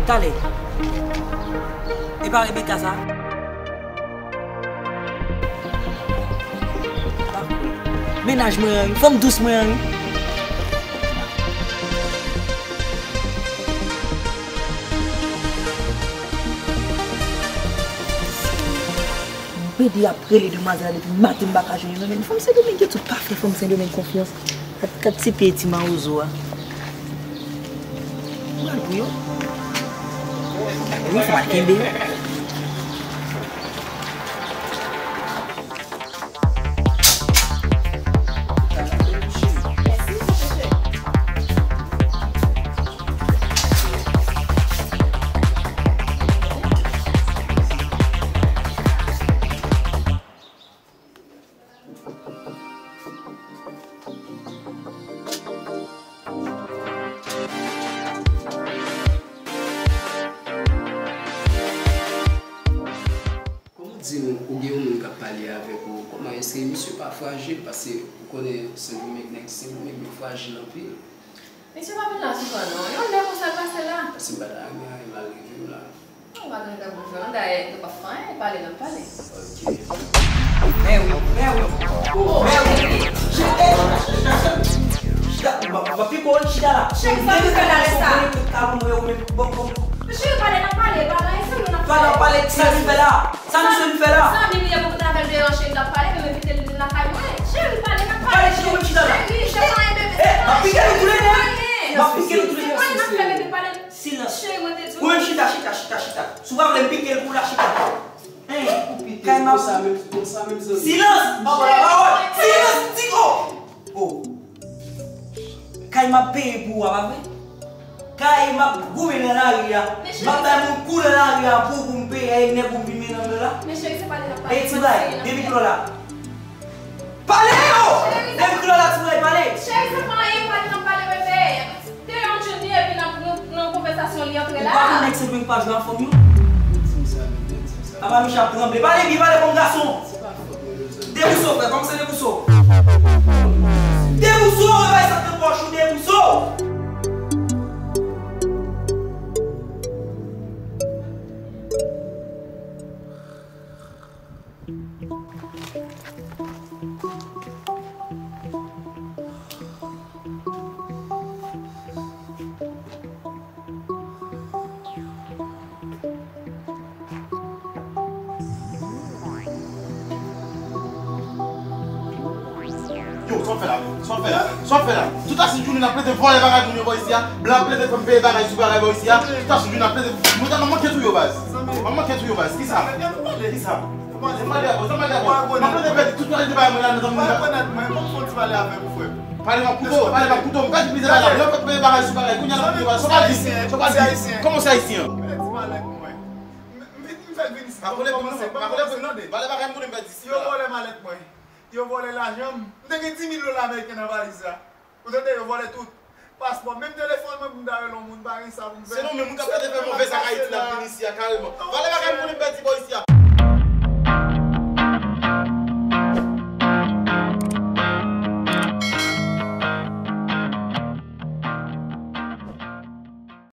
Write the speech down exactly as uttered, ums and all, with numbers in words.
Talè. E pa Rebecca sa? Mennaj mwen an wi, fanm dous mwen an wi. Bede ap rele demwazèl la depi maten, m pa ka jwenn li. Men fanm Sendomeng yo tout pa fè fanm Sendomeng konfyans. Gad, gad ti pye ti mawozo a. Ou pral pou yo? Wi, fò m al kenbe yo. Kòman w di m ou gen yon moun k ap pale avèk ou? Kòman, èske misye pa frajil? Paske ou konnen Sendomeng, nèg Sendomeng yo frajil anpil. Mesye pa vin la souvan non. Yon lè konsa l pase la. Paske m pa ta renmen anyen mal rive m la. Ou pa gen anyen pou fè non. Dayè, nou p ap fè anyen, pale n ap pale. Ok. Mèwi, mèwi. Oh, mèwi. Chita, chita, chita. Chita, m ap, m ap piko, chita la. Cheri, sa nou fè la lè sa? Talon mwen, ou menm, bon, bon. Cheri, pale n ap pale, pa nan ensemble n ap pale. Pale n ap pale, sa nou fè la? Sa misye vin fè la? Zanmi m li ye pou m ta fè l deyò, cheri, n ap pale, men m envite l vin lakay mwen. Cheri, pale n ap pale. Pale, cheri, ou menm chita la. Cheri, se pa anyen, bebe, se pa anyen. Eh, m ap pike nou tou le de. M ap pike nou tou le de. Se pa anyen n ap fè, bebe, pale. Silans. Cheri, mwen te di w. Ou menm chita, chita, chita, chita. Si w pa vle m pike l pou w la chita. Hein? Kay m ap. Konsa menm, konsa menm, zanmi. Silans! M pa pale pawòl. Silans, m di, oh! Oh. Kay m ap peye pou ou a, pa vre? Kay m ap goumen nan lari a. M ap bay moun kou nan lari a pou, pou m peye, e nèg ou vin mennen m la. Men cheri, se pale n ap pale. E ti bay, depi kilè w la? Pale yo! Depi kilè w la, ti bay, pale. Cheri, se pa anyen, pale n ap pale, bebe. Te yon jodi, epi nan, nan, nan konvèsasyon li antre la. Ou pa wè nèg Sendomeng pa jwe a fanm yo? Apa Micha ap tranble. Pale byen, pale kòm gason. Debouso, frè, kòmanse debouso. Debouso, ou bay sa nan pòch ou, debouso. Yo, sa w fè la? Sa w fè la? Sa w fè la? Tout aswit jounen n ap plede vòlè bagay moun yo bò isi a. Blan ap plede fè m peye bagay sou bagay bò isi a. Tout aswit jounen n ap plede. Mwen ta manke touye w baz. Mwen manke touye w baz. Kisa? Kisa? Mwen pa dakò, mwen pa dakò. Mwen plede pèdi tout kalite bagay mwen la nan zanmi la. Pale m ak kouto, pale m ak kouto, pale m ak kouto. M pèdi plizyè bagay. Lè w fè peye bagay sou bagay, kounye a l ap peye bagay. Sa w pa di, sa w pa di. Kòman w se ayisyen? Kòman w se ayisyen? Pa vole pou nou, pa vole pou nou. Vale bagay m konnen m pèdi. Yo vòlè malèt mwen. Yo vòlè lajan m. M te gen dis mil dola ameriken nan valiz la. Ou tande, yo vòlè tout. Paspò, menm telefòn mwen pou m ta rele yon moun, pa gen sa pou m fè. Se nou menm, moun k ap tande fè move zak Ayiti n ap vin isi a kareman. Vale bagay m konnen m pèdi bò isi a.